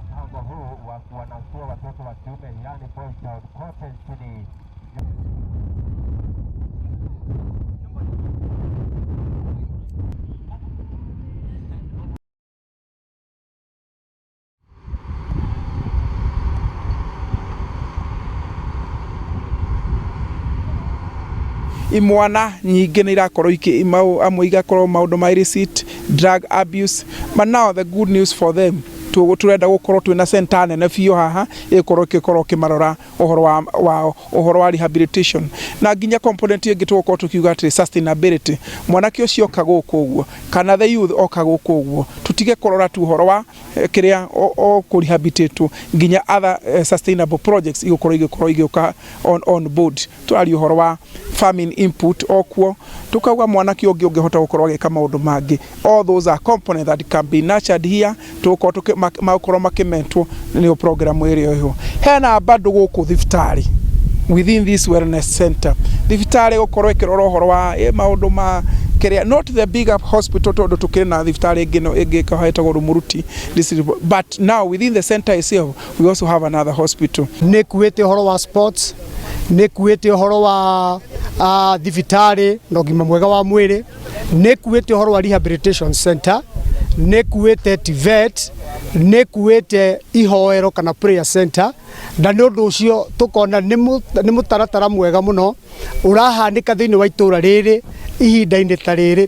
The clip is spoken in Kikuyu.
Mpango huu wa kuwanasua watoto wa kiume yaani boy child kote nchini. Imwana nyingĩ nĩ irakorwo ikĩ amwe igakorwo maũndũ ma illicit drug abuse. But now the good news for them, turenda gukorwo twina center nene biũ haha ĩgũkorwo ĩgĩkorwo ĩkĩmarora ũhoro wa wa ũhoro wa rehabilitation, na nginya component ĩngĩ tũgũkorwo tũkiuga atĩ sustainability. Mwanake ũcio oka gũkũ ũguo, kana the youth oka gũkũ ũguo, tũtige kũrora tu ũhoro wa kĩrĩa o rehabilitate, nginya other sustainable projects igũkorwo igĩkorwo igĩũka on board. Tũraria ũhoro wa farming input okuo, tukauga mwanake ũngĩ ũngĩhota gũkorwo agĩka maũndũ mangĩ. All those are components that can be nurtured here. Tũgũkorwo magũkorwo makĩmentwo nĩyo program ĩrĩa ĩho. Hena bado gũkũ thibitarĩ, within this wellness center, thibitarĩ gũkorwo ĩkĩrora ũhoro wa maũndũ ma kĩrĩa, not the bigger hospital, tondũ tũkĩrĩ na thibitarĩ ĩngĩ no ĩngĩ ĩtagwo Rumuruti district, but now within the center itself we also have another hospital. Nĩ kuĩte ũhoro wa sports, nĩ kuĩte ũhoro wa thibitarĩ na ũgima mwega wa mwĩrĩ, nĩ kuĩte ũhoro wa rehabilitation center, nĩ kuĩte TVET, nĩ kuĩte ihoero kana prayer center. Na nĩ ũndũ ũcio tũkona nĩ mũtaratara mwega mũno ũrahanĩka thĩinĩ wa itũra rĩrĩ ihinda-inĩ ta rĩrĩ.